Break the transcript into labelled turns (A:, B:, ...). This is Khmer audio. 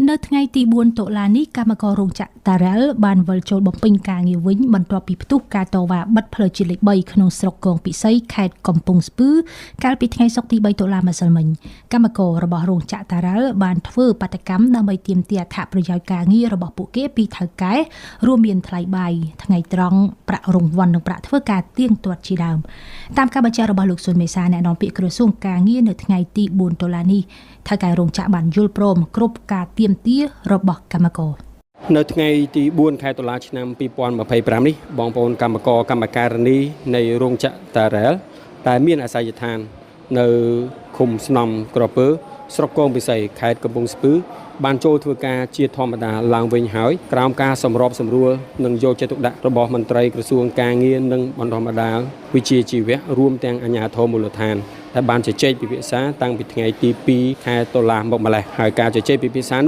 A: នៅថ្ងៃទី4តុលានេះកម្មកររោងចក្រតារ៉ែលបានវិលចូលបំពេញការងារវិញបន្ទាប់ពីផ្ទុះការតវ៉ាបិទផ្លូវជាតិលេខ3ក្នុងស្រុកគងពិសីខេត្តកំពង់ស្ពឺកាលពីថ្ងៃសុក្រទី3តុលាម្សិលមិញកម្មកររបស់រោងចក្រតារ៉ែលបានធ្វើបាតុកម្មដើម្បីទាមទារអត្ថប្រយោជន៍ការងាររបស់ពួកគេពីថៅកែរួមមានថ្លៃបាយថ្ងៃត្រង់ប្រាក់រង្វាន់និងប្រាក់ធ្វើការទៀងទាត់ជាដើមតាមការបញ្ជាក់របស់លោកសុនមេសាអ្នកនាំពាក្យក្រសួងការងារនៅថ្ងៃទី4តុលានេះថៅកែរោងចក្របានយល់ព្រមគ្រប់ការទាមទាររបស់កម្មករ
B: នៅថ្ងៃទី4ខែតុលាឆ្នាំ2025នេះបងប្អូនកម្មករកម្មការិនីនៃរោងចក្រតារ៉ែលតែមានអាសយដ្ឋាននៅឃុំស្នំក្រពើស្រុកគងពិសីខេត្តកំពង់ស្ពឺបានចូលធ្វើការជាធម្មតាឡើងវិញហើយក្រោមការសម្របសម្រួលនិងយកចិត្តទុកដាក់របស់មន្ត្រីក្រសួងការងារនិងបណ្ដុះបណ្ដាលវិជ្ជាជីវៈរួមទាំងអាជ្ញាធរមូលដ្ឋានដែលបានជជែកពិភាក្សាតាំងពីថ្ងៃទី2ខែតុលាមកម្លេះហើយការជជែកពិភាក្សា